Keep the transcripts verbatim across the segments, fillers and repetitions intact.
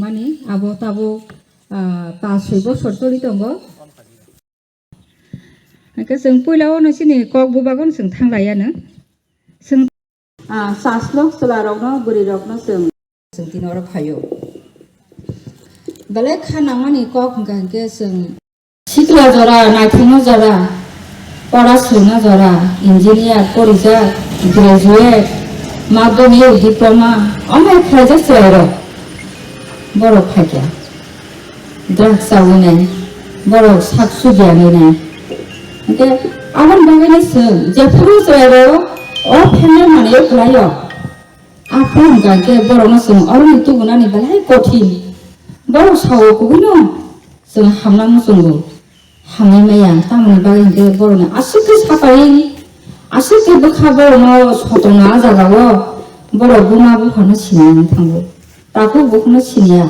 Ani abo tabuk, ah, pas soi bosor choli tongo. Hwnkhe chwng puila o no chini kok bubago no chwng thanglaiya no. Chwng, ah, saslok chwla rok no, bwrwi rok no chwng, chwng tini oro phaio. Belai kha nangmani kok hwnkha hwnkhe chwng sikla jora, naithokma jora, pora swrwngna jora, engineer, porijak, graduate, madhyamik, diploma, omo khlaijak chwrairok. Borok phaikha drugs chawi nai, borok sak sugiya nai nai. Hwnkhe aboni bagwi no chwng jephuru chwrairok o phenai manwi kwlaio. Aphuru hwnkha hwnkhe borokno chwng oroni tubunani belai kothin. Borok sao kubui no chwng hamna muchungo. Hamwi maya, tamoni bagwi hwnkhe borokni aswk khe suffering, aswk khe bwkha borokno sotongna a jagao borok buma buphano siniya wng thango. Takhuk bukhukno siniya,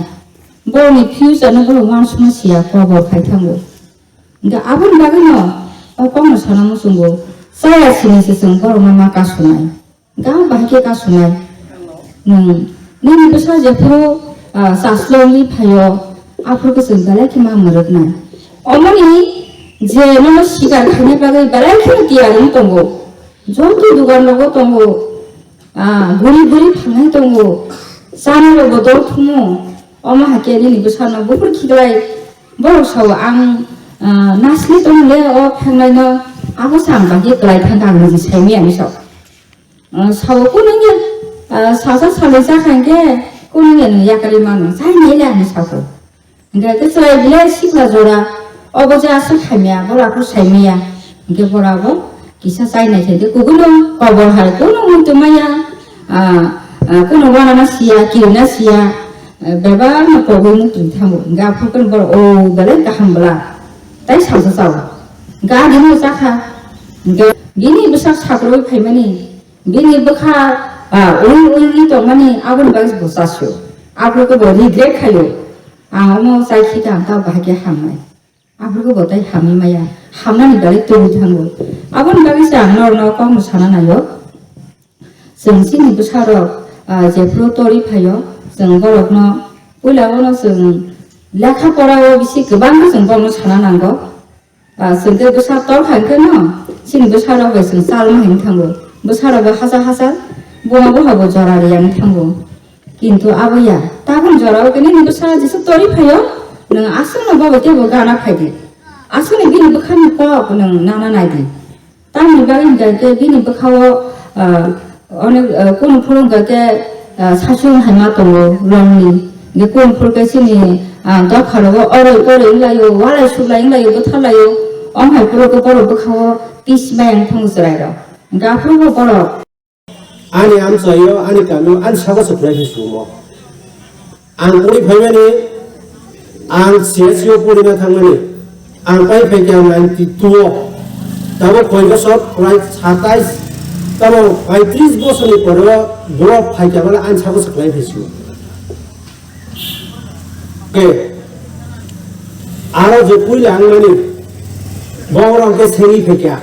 borokni future no borok uansukma siya, kobor khai thango. Hwnkhe aboni bagwino o kokno sana muchungo, chaya sini se chwng borokno ma kasunai. Gam bahai khe kasunai. Nwng, nini bwsa jephuru, ah, chasle wngwi phaio, aphuru khe chwng belai khe ma mwrwknai. Omoni je nono sikar khaina bagwi belai kheno tiyar wng tongo. Joto dugan rogo tongo, ah, guri guri thangnai tongo. Chana rogo dol thumo. Omo hai khe nini bwsano buphuru khiklai. Borok sao ang, ah, nasli tongmole o phengnai no, abo se ang bagwi kwlai thangkha ang niji saimaya hinwi sao. Ah, sao kunungya, ah, sasa salai jakha hwnkhe kunungya nwng yakarwi mano, chai naila hinwi sakho. Hwnkhe khe chwrai belai sikla jora, obo je aswk hamya, borok aphuru saimaya. Hwnkhe borok abo kisa chai naikhe hwnkhe kubui no kobor hai, kunu muitu maya, ah, ah, kunu wanama siya, kirina siya, ah, bebak no kobui muitu thango. Hwnkhe aphuru khe borok o belai kaham bwla, tai salsa chao. Hwnkhe adino chakha, hwnkhe bini bwsak sakrui phaimani, bini bwkha, ah, ui ui ui tongmani aboni bagwi bo chasio. Aphuru khe bo regret khaio. Ang omo chai khita ang ta bahai khe hamnai. Aphuru khe bo tai hamwi maya. Hamnani bagwi twi thango. Aboni bagwi se ang norokno kokno sana naio. Chwng chini bwsarok, ah, jephuru torwi phaio, chwng borokno puila o no chwng lekha pora o bisi kwbangma chwng borokno sana nango. Ah, chwng tei bwsa tor hai khe no, chini bwsarok bai chwng chalma hinwi thango. Bwsarok bai hachal hachal, buma buha bo jora riyani thango. Kintu abo ya, tabuk jora o khe nini bwsa jesa torwi phaio, nwng aswkno bo bai teibo gana phaidi. Aswkni bini bwkhani kok nwng nana naidi. Tamni bagwi hwnkha khe bini bwkhao, ah, onek, ah, kunu phuru hwnkha khe, ah, sasung hai ma tongo longni. Hwnkhe kunu phuru khe chini, ah, dopha rogo oroi poroi wnglaio, walai suklai wnglaio, bwtharlaio. Ong hai phuru khe borok bwkhao tis bai ang thung chwrai rok. Hwnkhe aphuru bo borok. Ani amchaio, ani kamio, ani saka se phwlai khe sumo. Ang pori phaimani, ang C S C o porina thangmani, ang pai phaikha ninety two o, tamo koi bosor prai satais, tamo paitris bosorni pore o borok phaikha mani ang sabo se khlai phaisio. Ke, aro je puila ang mani, borok ke sengi phaikha.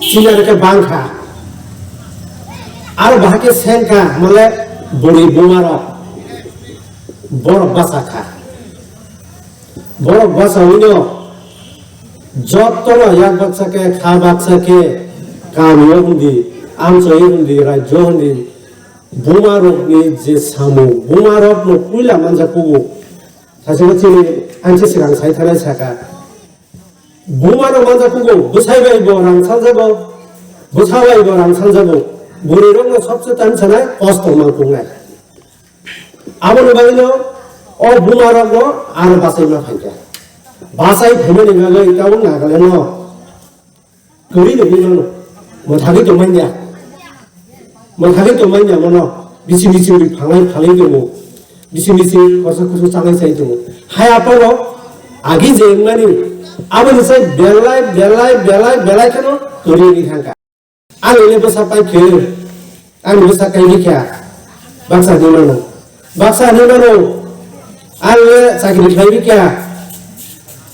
Chini aro khe bangkha. Aro bahai khe sengkha, mole bwrwi bumarok. Borok bachakha. Borok bachawino jottono yak baksa khe, kha baksa khe, kamio hwndi, amchaio hwndi, rajyo hwndi, bumarokni je samung, bumarokno puila manjak kugo. Sasimo chini ansi swkang sai thanai saka. Buma rok manjak kugo, bwsai bai bo rang saljago, bwsa bai bo rang saljago, bwrwi rok no sobse tan sanai kosto mang kungnai. Aboni bagwi no o buma rok no aro bachai ma phaikha. Bachai phaimani bagwi tabuk Nagaland no kwrwi nugwi mano, mwthagwi tongmani ya. Mwthagwi tongmani ya mono, bisi bisi ri phalai phalai tongo, bisi bisi kosa kusu chanai chai tongo. Hai aphano agi je wngmani, aboni sai belai belai belai belai kheno kwrwi wngwi thangkha. Ang ini bwsa pai khe, ang bwsa kai bikha, baksa hinwi mano, baksa hinwi mano, ang le chakri khlai bikha,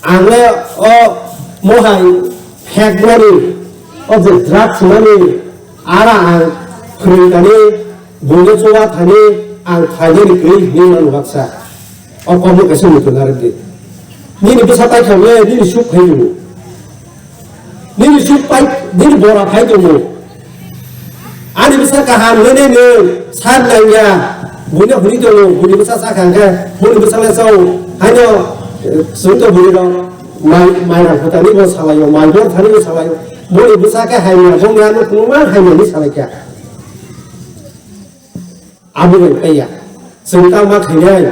ang le o mohai phek mani, o je drugs mani, ara ang phwrwng kani, buino chuwa thani, ang khlainani kwrwi hinwi mano baksa. O kokno kaisa muitu narwk di. Nini bwsa paithak le nini suk phai tongo. Nini suk pai, nini bora phai tongo. Ani bwsa kaham hwnwi nwng san nangya. Buino hwnwi tongo, buini bwsa sakha hwnkhe, buini bwsa le chao. Haino, eh, chwng to buino mai, mai rang phutarni bo salaio, mai bor thani bo salaio. Buini bwsa khe haimya, bongni ano khuluma haimya hwnwi salaikha. Abo bai phaiya. Chwng tamo khainai.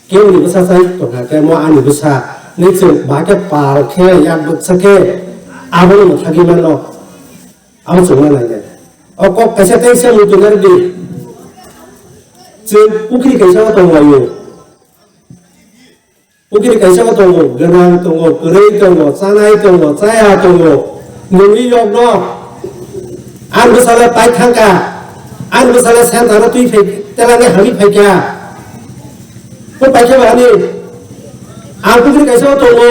Keboni bwsa chai tongkha khe mo ani bwsa. Ni chwng ba khe pal khe yak bwsa khe abono mwthagwi mano. Abo chwngno nainai. O kok kaisa tei se muitu narwk di. Chwng pukhri kaisa o tonglaio. Pukhri kaisa o tongo, gwnang tongo, kwrwi tongo, chanai tongo, chaya tongo. Nungwi yokno. Ang bwsale pai thangkha. Ang bwsale sentano twi phai, telani hamwi phaikha. Bo paikha ba ani. Ang pukhri kaisa o tongo.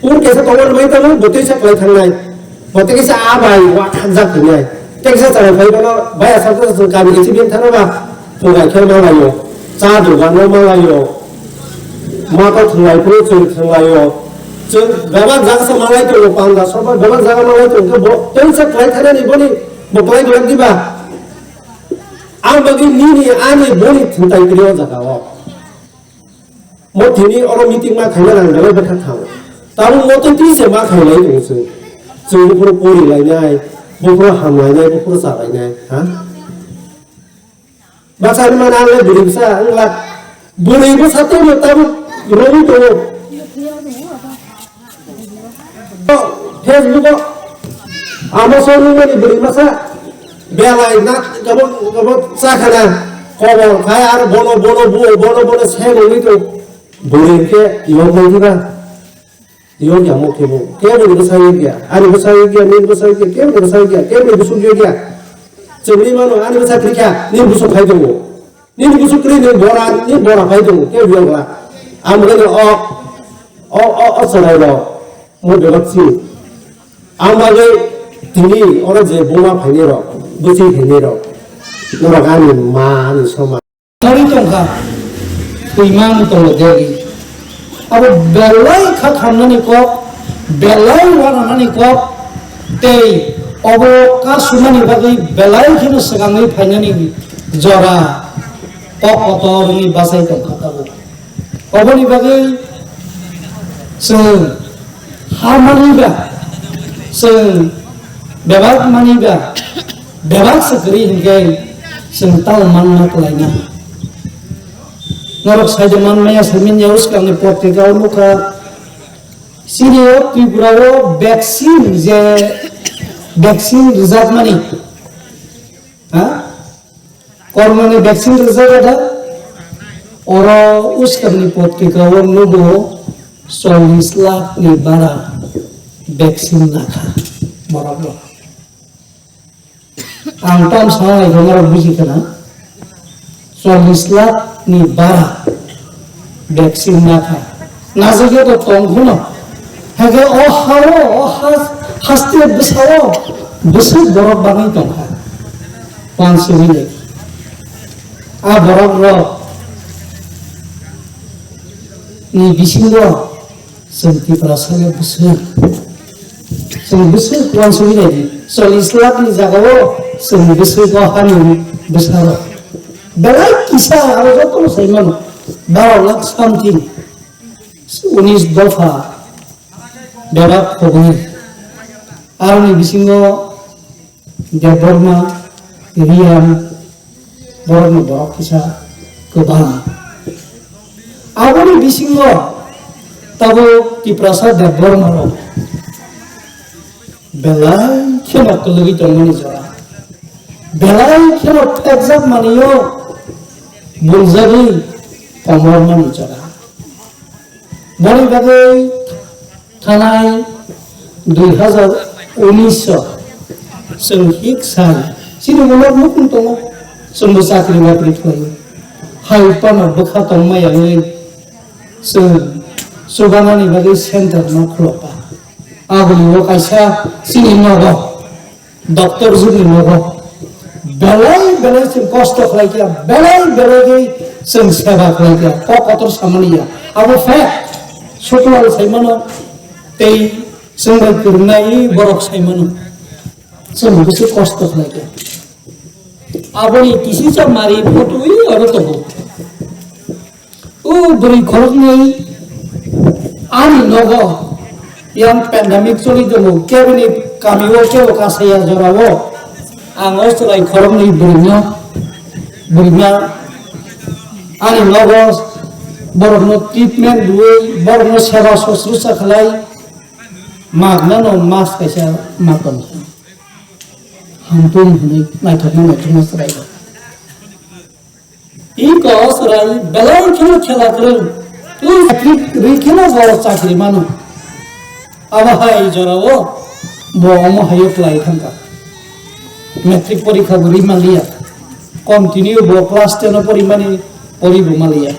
Pukhri kaisa tongo, rwmai tongo, bo twi sa kwlai thangnai. Bo tei kisa a bai wa khanjak hinwi. Tei kisa chwrai phai bono bai aswk kisa chwng kami kaisa bini thangma ba thwnglai khe ma laio. Cha dogan no ma laio. Ma to thwnglai phuru chwng thwnglaio. Chwng bebak jaga se ma lai tongo panda soba bebak jaga ma lai tongo khe bo tei kisa kwlai thanani boni bo kwlai glak diba. Ang bagwi nini ani boni thwngtai kwrwi o jaga o. Mo tini oro meeting ma khaina nang belai bwkha thang. Tabuk mo tei twi se ma khailai tongo chwng. Chwng buphuru pori lainai, buphuru ham lainai, buphuru cha lainai, ha? Baksa ni mana ang le bwrwi bwsa ang la. Bwrwi bwsa tei mo tabuk romwi tongo. Facebook o amo song nungmani bwrwi masa belai na gabo gabo chakhana kobor khai aro bono bono buo bono bono se nungwi to bwrwi ke yong nai diba yong ya mo kebo kebo ni bwsa yong ya ani bwsa yong ya ni bwsa yong ya kebo ni bwsa yong ya kebo ni bwsuk yong ya chwngwi mano ani bwsa krikha ni bwsuk khai tongo. Nini kusu kri ni bora, ni bora phai tongo, kebo yokla. Ang bagwi no o, o, o, o chwrai rok, mo bebak si. Ang bagwi tini oro je buma phaini rok, bwchwi phaini rok, norok ani ma ni soma. Thari tongkha, twimang tongo deri. Abo belai kha khamnani kok, belai wananani kok, tei obo kasumani bagwi belai kheno swkangwi phainani jora kok kotor wngwi bachai tongkha tabuk. Oboni bagwi chwng ha maniba, chwng bebak maniba, bebak se kwrwi hinkhe chwng tamo manna kwlaina. Norok saide manmaya, saimanya, swkangni potrika o nukha. Chini o Tripura o vaccine je vaccine rwjakmani, ha? Corona ni vaccine rwjak da? Oro swkangni potrika o nugo chollish lakh ni bara vaccine nakha borok rok. Ang tam sana naikhe norok buji khna, chollish lakh ni bara vaccine nakha. Najagya to tong kheno. Hake o hao, o has-, haste bwsao bwswk borok bangwi tongkha. Wansugwi nai. A borok rok ni bisingo Chwng Tiprasa le bwswk. Chwng bwswk uansugwi naidi. Chollish lakh ni jagao chwng bwswk o hani bwsarok. Belai kisa aro jotono sai mano. Baro lakh something. Unis dopha. Bebak khobwi. Aroni bisingo Debbarma, Riyan, borokni borok kisa kwbang. Aboni bisingo tabuk Tiprasa Debbarma rok belai kheno kwlwgwi tongmani jora, belai kheno phekjak manio buljagwi tongmani jora. Boni bagwi thanai dui hazar unis o chwng hik sai chini ulo mukhung tongo, chwngbo chakri bakri khlaio. Hai phano bwkha tongmaya wngwi chwng chubanani bagwi center no khulokha. Aboni o kaisa chini nogo. Doctor jini nogo belai belai chwng kosto khlai kha, belai belai khe Chwng seba khlai kha, kok kotor samani ya. Abo fact, sukla sai mano, tei chwng bai kwrwngnai borok sai mano. Chwng bwswk kosto khlai kha. Aboni kisi cha mari photwi oro tongo. O bwrwi khoroknwi ani nogo yang pandemic choli tongo, keboni kamio kebo kasaya jorao ang o chwrai khoroknwi bwrwino, bwrwino ani nogo borokno treatment rwwi, borokno seba sosrusa khlai, magnano mas kaisa ma tongkha. Hamtwng hwnwi naithokma naithokma chwrai. Iko chwrai belai kheno khela kwrwng. Twi matric rwi kheno bo chakri mano. Abo hai jorao bo omo haio kwlai thangkha. Matric porikha bo rwi manliya. Continue bo class ten o porimani pori bo manliya.